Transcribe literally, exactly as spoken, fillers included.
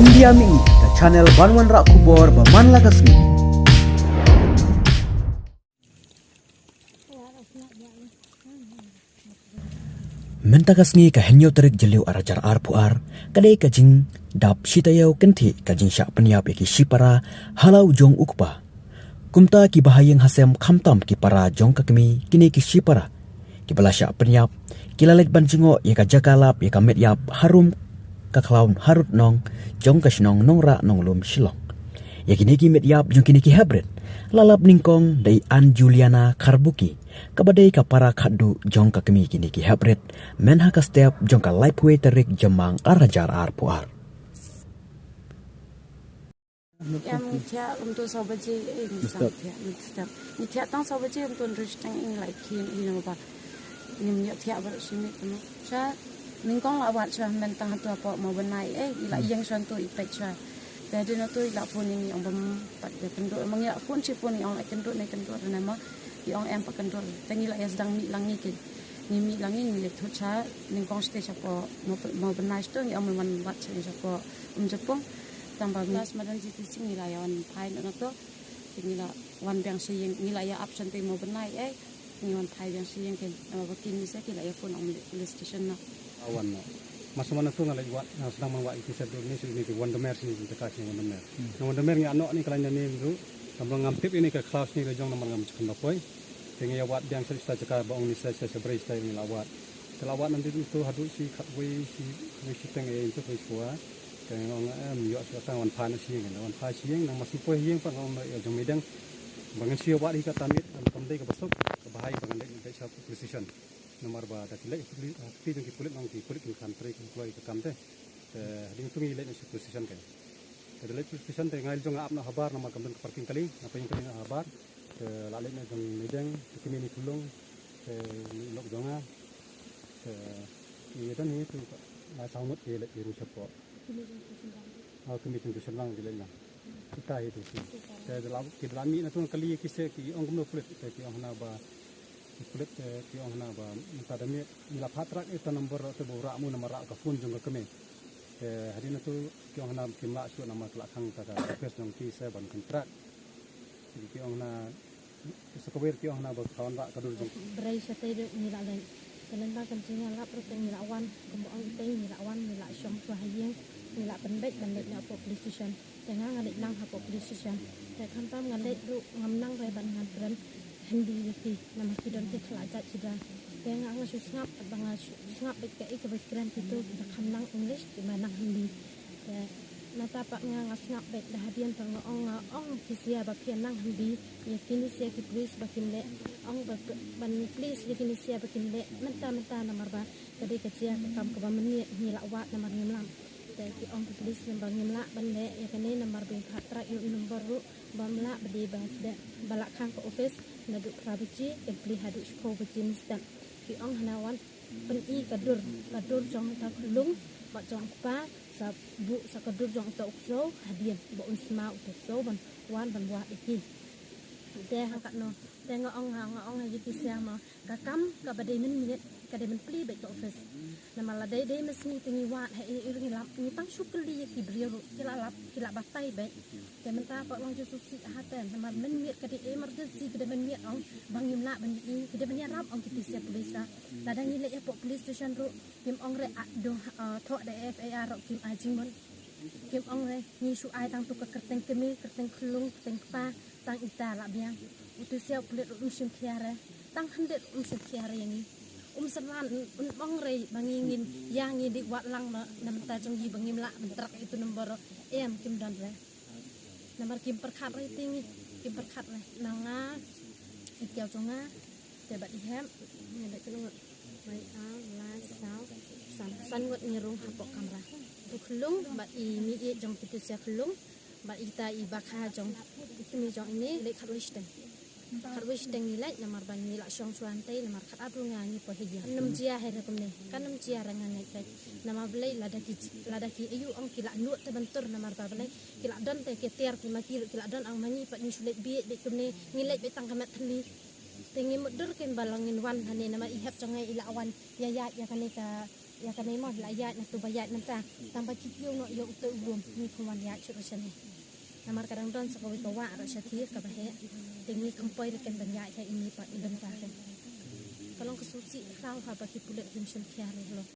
India Mih, ka channel ban wanrah khubor ba man la ka sngi. Mynta ka sngi ka hynñiew tarik Jylliew ar hajar arphew ar, ka dei ka jingdap shi taïew kynthih ka jingshah pynïap ïa ki shipara ha la u jong u kpa. Kumta ki bahaïing hasem khamtam ki para jong ka kmie kine ki shipara kiba la shah pynïap ki la leit ban jngoh ïa ka jaka lap ïa ka met ïap harum ka khlaw harud nong jong ka shnong Nongrah Nonglum Shillong. Ïa kine ki met ïap jong kine ki heprit la lap nyngkong da i Ann Juliana Kharbuki kaba dei ka para khadduh jong ka kmie kine ki heprit, myn ha ka step jong ka laiphew tarik Jymmang ar hajar arphew ar. Em ngi thiah kumto saw baje, eh, ngi sdang thiah, ngi sdang. Ngi thiah tang saw baje kumto, ngi sdang, ngi la ïa khie, ngi nang ba ngim ïoh thiah baroh shi miet kumno. Sha nyngkong la wad sha mynta hato hapoh Mawbynai, eh, ngi la ïeng sha to i peit sha. Te hadien hato i la phone ïa ngi, ong bym pat ïa kynduh, ma ngi la phone shi phone, i ong la kynduh ne kynduh ne ma, i ong em pat kynduh. Te ngi la ïa sdang mih lang ngi ki. Ngi mih lang ngi, ngi leit thut sha nyngkong shatei shapoh Maw-, Mawbynai shato, ngi ong me wan wad sha shapoh Umjapung. Tang ba last madan ji ti sing ngi la ïa wan phai na to. Te ngi la wan biang sha ïing, ngi la ïa ap sha tei Mawbynai, eh. Ngi wan phai biang sha ïing, ke, eh, ba kin ni sa ki la ïa phone ong police station na. Awan no. Mas mana tu nga leit wad, nga sdang man wad ïa ki sha dur ni, sha ni ki Wandermere, sha ni ki jaka sha Wandermere. Hmm. Na Wandermere ngi anok ni ka lain ni ru, namar ngam tip ïa ni ka khlaw sha ni la jong namar ngam check da poi. Te ngi ïa wad biang sha ista jaka ba ong ni sa, sha, sha Brei ista ngi la wad. Te la wad nang di tu haduh shi khatwei, shi, khatwei shiteng ïa tu khatwei shwa. Te nga ong, em, ïoh shu tang wan phai na shi ïing, wan phai shi ïing, nang mas poi ïing pat nga ong ïa jong meideng. Ba ngan shu ïa wad hi kata miet, kam dei kaba suk, kaba hai ba ngan leit, leit sha police station. Namar ba da ki leit police, ah, kti jong ki pulit, nang ki pulit kin khan trei kin kloi ka kam te. Te hadien tu ngi leit na sha police station te. Te da leit police station te nga la jong nga ap noh habar namar kam don ka parking kali, nga pynïeng kali noh habar. Te la leit na jong meideng, te kmie ni khunlung, te ni lok jong nga. Te ïa don hi tu la saw ngut ki leit ki rung shapoh. Ah, kmie jong ki shynrang ki leit na. Kita hi tu. Te da la ki da la mih na tu kali ki se ki ong kumno pulit, te ki ong hana ba ki pulit, te ki ong hana ba mynta da miet ngi la phah track ïa ta number te ba u rah mo namar rah ka phone jong ka kmie. Te hadien na tu ki ong hana kim lah shuh namar ka la khang ta ka office jong ki se ban contract. Ki ong hana sa kawei ki ong hana ba ka wan rah ka dur jong. Brei shatei ruh ngi la leit. Te lynda kan jingïalap ruh te ngi la wan, kumba ong itei ngi la wan, ngi la shong shuwa ha ïing, ngi la pynbeit ban leit noh hapoh police station. Te nga nga leit lang hapoh police station. Te khamtam nga leit ruh ngam nang re ban ngan kren Hindi ïa ki, namar ki don ki khlajait sida. Te nga nga shu sngap, ba nga shu sngap beit kaei kaba kren kito kiba kham nang English kiba nang Hindi. Te nangta pat nga nga sngap beit da hadien ba nga ong, nga ong ki sia ba phi nang Hindi ïa kine sia ki police ba kin leh, ong ba ban police ïa kine sia ba kin leh mynta mynta namar ba ka dei ka jia ka kam kaba mynmiet ngi la wad namar ngim lah. Te ki ong ki police namar ngim lah ban leh ïa kane namar ba ngim pat track ïa u number ruh bym lah ba dei ba dei ba la khang ka office naduh phra baje, kan plie haduh shiphew baje mynstep. Ki ong hana wan pyni ka dur, ka dur jong uta u khyllung bad jong u kpa, sa buh sa ka dur jong uta u ksew hadien ba un sma uta u ksew ban wan ban wad ïa ki. Te hangkat no, te nga ong, nga ong ha ïa ki sia mo, ka kam kaba dei mynmiet ka dei ban plie beit ka office. Namar la dei dei mynsngi te ngi wad ha ïing, ngi lap, ngi tang shu kylli ïa ki briew ruh ki la lap, ki la batai beit. Te mynta pat long ju sngewsih ha te, namar mynmiet ka dei emergency, ka dei mynmiet ong ba ngim lah ban ïohi, ka dei ban ïarap ong kiti sia police ruh. Lada ngi leit hapoh police station ruh kim ong re, ah, dang, ah, thoh da F I R ruh kim ai jingmut. Kim ong re, ngi shu ai tang tu ka kyrteng kmie, kyrteng khyllung, kyrteng kpa, tang ita la biang. Utu sia u pulit ruh um shim khia re, tang khyndiat um shim khia re ïa ngi. Um synran, um, um ong re ba ngi ngin ïa ngi dei wad lang na, na bynta jong ngi ba ngim lah ban track ïa utu number ruh. Em, kim don re. Namar kim pyrkhat re te ngi, kim pyrkhat re. Na nga, i kiaw jong nga, te bad i hep, ngi leit kynnoh ngut. Wei, ar, lai, saw, san, san ngut ngi rung hapoh kamra. Utu khyllung bad i mei ïeit jong kitu sia khyllung bad ita i bakha jong i kmie jong ine, leit khatwei shiteng. Khatwei shiteng ngi leit namar ba ngi la shong shuwa hangtei namar khatar ruh nga ngi poi ha ïing. Ym jia hi re kumne, kan ym jia re, nga ngeit beit. Namar balei lada ki, lada ki aiu ong ki la nud te ban tur namar ba balei ki la don te ki tiar ki ma ki ruh ki la don, ong ma ngi pat ngi shu leit bieit beit kumne, ngi leit beit tang ka met thylli. Te ngi mutdur kim ba la ngin wan hangne namar i hep jong nga i la wan ïa ïaid ïa kane ka Ïa kane mo la ïaid na tu ba ïaid mynta. Tang ba ki kiew noh ïa uto u lum ngi kham wan ïaid shuh ruh shane. Namar ka dang don sa kawei ka wah ruh sha thir kaba heh. Te ngi kham poi ruh ken ban ïaid ha ine pat i bynta te. Ka long ka sngewsih khlaw haba ki pulit kim shim khia ruh lo.